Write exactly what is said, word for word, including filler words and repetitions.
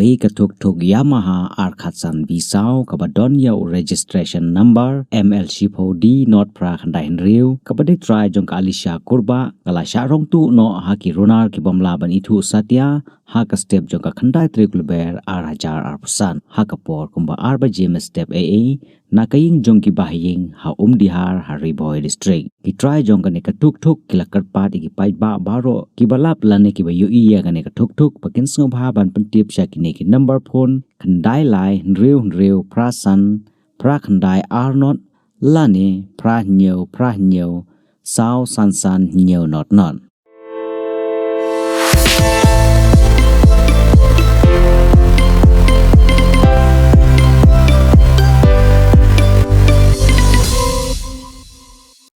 Ïa ka tuk tuk Yamaha ar khatsan B saw kaba don ïa u registration number M L shiphew D not phra khyndai hynriew kaba dei trai jong ka Alicia Kurbah ka la shah rong tuh noh ha ki runar ki bym lah ban ithuh satia ha ka step jong ka khyndai tarik Lber ar hajar arphew san ha ka por kumba ar baje mynstep A A na ka ïing jong ki bahaïing ha Umdihar ha Ri Bhoi District. Ki trai jong kane ka tuk tuk ki la kyrpad ïa ki paidbah baroh kiba lap lane kiba ïohi ïa kane ka tuk tuk ba kin sngewbha ban pyntip sha kine ki number phone khyndai lai hynriew hynriew phra san phra khyndai ar not lane phra hynñiew phra hynñiew saw san san hynñiew not not.